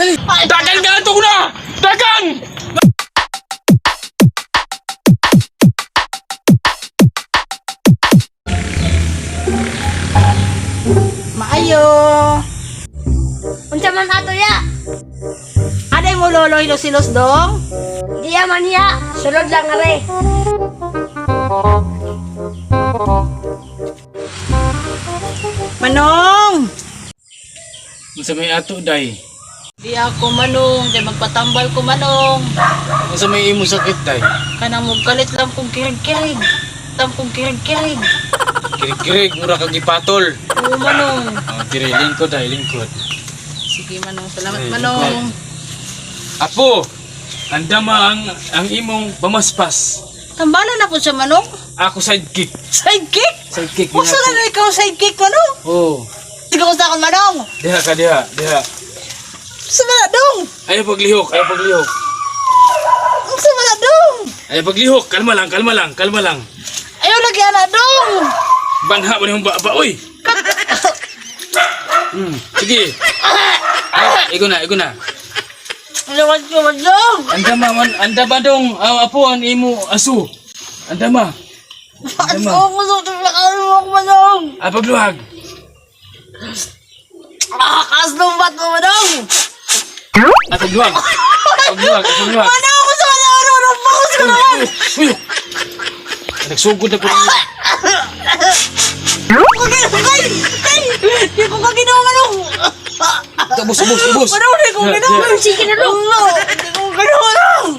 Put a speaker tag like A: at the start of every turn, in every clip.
A: Dali.
B: Dagan ka ato na! Dagan!
C: Maayo.
D: Unsa man ato ya?
C: Aday mo lolo hilos-hilos dong?
D: Diya man ya, sulod lang are.
C: Manong!
B: Unsa may ato day?
C: Di ako manong, kay magpatambal ko manong.
B: Unsa may imo sakit day?
C: Kanang mugkalit lang kong kirig-kirig. Lang kong kirig-kirig.
B: Kirig-kirig mura kag gipatol.
C: Oo manong.
B: Oh, dire lingkod day, lingkod.
C: Sige manong, salamat
B: Ay,
C: manong.
B: Apo, andama ang imong pamaspas.
C: Tambala na po siya manong.
B: Ako sidekick.
C: Sidekick?
B: Sidekick
C: Usa na na ikaw sidekick manong.
B: Oh,
C: Sige ko sa akong manong.
B: diha ka diha, diha.
C: Sa mga dong.
B: Ayaw paglihok, ayaw paglihok.
C: Sa mga dong.
B: Ayaw paglihok, kalma lang, kalma lang, kalma lang.
C: Ayaw lagi ana dong.
B: Banha ba niyong ba oy? Sige. Ay, igo na, igo na.
C: Salamat ko manong.
B: Andama man, andama dong, aw, apo ang imo aso. Andama.
C: Ano ko sa tulak mo manong.
B: Ah, pagluhag.
C: Ah, kasumbat mo manong.
B: Ah, pagluhag. Pagluhag, pagluhag.
C: Manong ko sa manong. Ano ba ko sa manong?
B: Uy, uy. Nagsugod na po.
C: Ay, di ko ka ginawa manong.
B: Ubus, ubus, ubus.
C: Manong, di ko ginawa.
D: Sige na dong.
C: Di ko ginawa manong.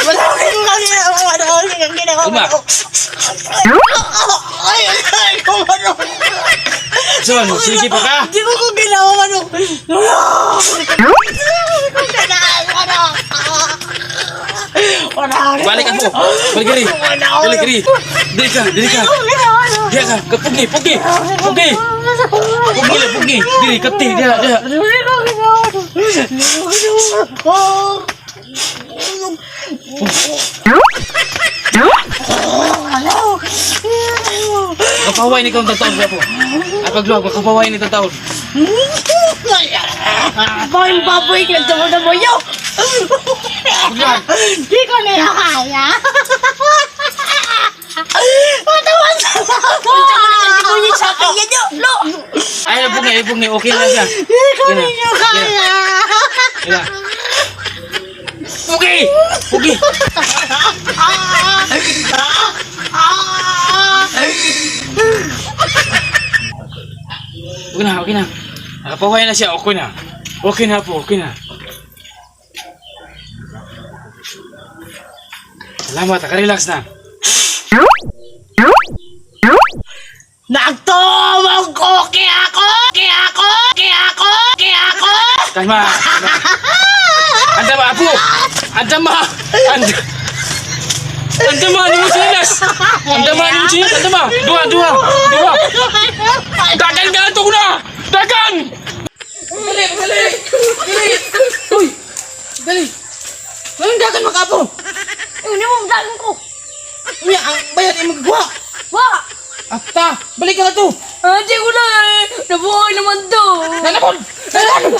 C: Manong, di ko ginawa. Manong, di ko ginawa.
B: Kalma.
C: Manong. Ay, ay, ko manong.
B: Saan? Sige pa ka.
C: Di ko ginawa manong. Manong, di ko ginawa manong. Manong.
B: Balik ako. Balik kiri. Balik kiri. Dili ka, dili ka. Diha ka, kapugi, pugi. Pugi. Pugi lang, pugi. Dili, kati, diha, diha. Kapaway ni kang taon po. Ay pagluhag, kapaway ni taon.
D: Boy, baboy ka na mo yo.
B: Pagluhag.
D: Di ko na kaya. Matawa sa Unsa man ang demonyo sa akin yo? Lo.
B: Ay, pugi, ay pugi, okay na siya.
D: Di ko ninyo kaya.
B: Ina. Pugi! Pugi! Okay na, okay na. Nakapaway na siya, okay na. Okay na po, okay na. Salamat, nakarelax na.
C: Nagtumog okay ako! Okay ako! Okay ako! Okay ako!
B: Kalma! Kalma. Andama, apo! Andama! And Andama, ni mo chinas! Andama, ni mo chinas! Andama! Duha, duha! Duha! Dagan ka ato na! Dagan!
A: Dali, dali. Dali. Uy. Dali. Anong dagan makapo?
D: Ano mo dagan ko?
A: Unya, ang bayad ay magbuha.
D: Wa.
A: Ata, balik ka na to.
D: Ah, di ko na. Nabuhay naman to.
A: Nanapon! Nanapon!